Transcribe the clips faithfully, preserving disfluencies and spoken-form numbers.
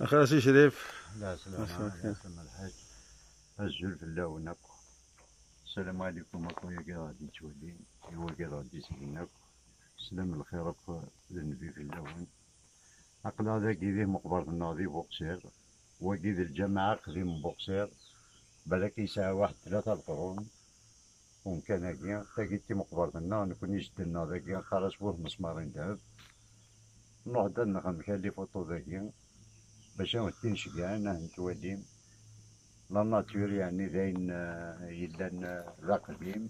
Axir a Si Crif. Lɛeslama, lɛeslama a lḥaǧ. Azul fell-awen akk. Sslam ɛlikum akk wagi i ɣ-d-yettwalin, i wagi i ɣ-d-isellen akk. Slam lxir akk d nnbi fell-awen. Aql-aɣ dagi di Meqbert-nneɣ di Buqṣir. Wagi d lǧameɛ aqdim n Buqṣir. Balak yesɛa waḥed tlata lefrun. Umkan-agi, tagi d timeqbert-nneɣ, nekni jedden-nneɣ dagi qqar-as bu tmesmarin deheb. Nruḥ-d ad nɣem kra les photos dagi, bac ad wen-ten-ceggɛen, ad ten-twalim. La nature, yeɛni d ayen, eh, yellan, eh, d aqdim.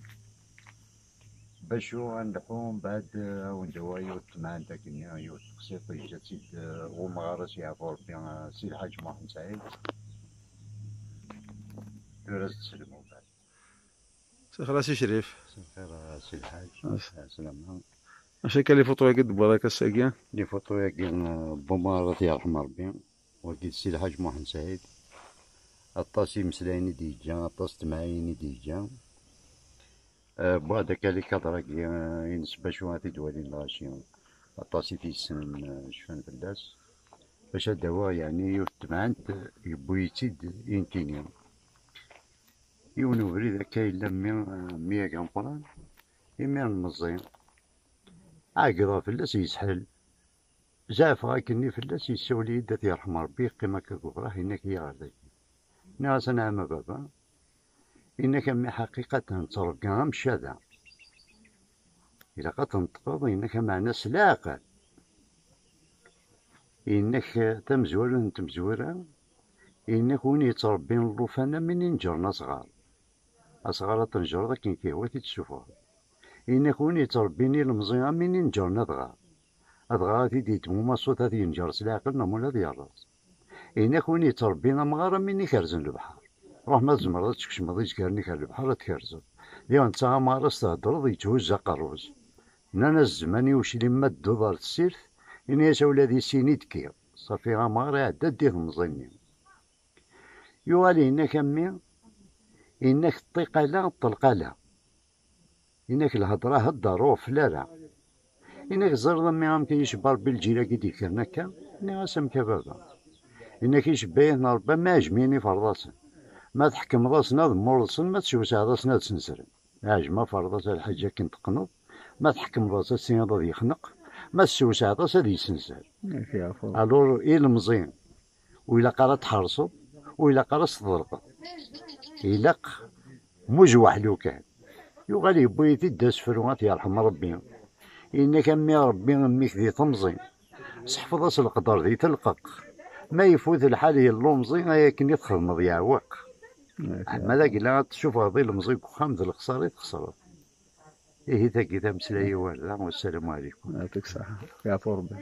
Bacu ad nleḥḥu mbeɛd, eh, ad wen-d-awiɣ yiwet n temɛant akkenni, yiwet teqsiṭ, yeǧǧa-tt-id, eh, umɣar, ad s-yeɛfu Rebbi, eh, Si Lḥaǧ Muḥend Saɛid. Tura ad teslem umbeɛd. Msixir a Si Crif. Msixir a Si Lḥaǧ. Ɛeslama. Acu akka les photos-agi d-tewwiḍ akka ass-agi? Les photos-agi, eh, n umɣar, ad t-yerḥem Rebbi. Wagi d Si Lḥaǧ Muḥend Saɛid. Aṭas imeslayen i d-yeǧǧa, aṭas n temɛayin i d-yeǧǧa. Eh, wwiɣ-d akka les cadres-agi, eh, ines bacu ad t-id-walin lɣaci. Aṭas i t-yessnen, eh, cfan fell-as. Bac ad d-awiɣ, yeɛni, yiwet n temɛant, eh, yewwi-yi-tt-id i nekkini. Yiwen ubrid akka yella mmi, mmi-agi ameqqran, imiren meẓẓi. Ɛeggḍeɣ fell-as, yesḥel. Zeɛfeɣ akkenni fell-as, yessawel-iyi-d, ad t-yerḥem Rebbi, yeqqim akka deg ubraḥ, yenna-k: "Iyya ɣer dagi." Nniɣ-as: "Anɛam a baba." Yenna-k: "A mmi, ḥaqiqatan, ttṛebga am ccada. Ilaq ad tneṭqeḍ." Yenna-k: "Ameɛna s leɛqel." Yenna-k: "Tamezwarut n tmezwura." Yenna-k: "Win yettṛebbin llufan am win ineǧǧren asɣar. Asɣar ad t-tneǧreḍ akken k-yehwa, ad t-id-tessufɣeḍ." Yenna-k: "Win yettṛebbin ilemẓi am win ineǧǧren adɣar. Adɣar ad t-id-yeddem umaṣut, ad yenǧer s leɛqel neɣ mula ad yerreẓ." Yenna-k: "Win yettṛebbin amɣar am win ikerzen lebḥer. Ruḥ ma tzemreḍ ad tkecmeḍ izgaren-ik ar lebḥer, ad tkerzeḍ." Diɣ netta amɣar, ad s-theddreḍ, yetthuzzu aqerru-s. Nnan-as zzman i uclim: "Ma tedduḍ ɣer tessirt, ini-as a wladi, sin i d-kkiɣ." Ṣafi amɣar iɛedda-d i temẓi-nni. Yuɣal yenna-k: "A mmi," yenna-k, "ṭṭiq ala, ṭṭelq ala." Yenna-k: "Lhedra hedder, ur ɣeffel ara." Yenna-k: "Ẓriḍ a mmi amek i yi-icebba Rebbi lǧil-agi d-yekkren akka?" Nniɣ-as: "Amek a baba?" Yenna-k: "Icebba-yaten Rebbi am iɛejmiyen iferḍasen. Ma tḥekmeḍ-asen ad mmuṛḍsen, ma tessewseɛeḍ-asen ad snesren." Iɛjem aferḍas a lḥaǧ akken teqqneḍ, ma tḥekmeḍ-as ad s-tiniḍ ad yexneq, ma tessewseɛeḍ-as ad yessenser. Ak yeɛfu. Alors, ilemẓi, ur ilaq ara ad tḥerseḍ, ur ilaq ara ad s-tḍelqeḍ. Ilaq mujweḥ lukan. Yuɣal yewwi-yi-t-id d asefru, ad t-yerḥem Rebbi. Yenna-k: "A mmi, Rebbi mmi-k di temẓi. Seḥfeḍ-as leqder di telqeq. Ma ifut lḥal yelluẓ, ay akken i txedmeḍ yeɛweq." Ak Ma d agla ad tessufɣeḍ ilemẓi deg uxxam, d lexṣara i txesreḍ. Ihi tagi d ameslay i warda. Wassalamu ɛlikum. Yeɛṭik ṣṣeḥḥa. Yeɛfu Rebbi.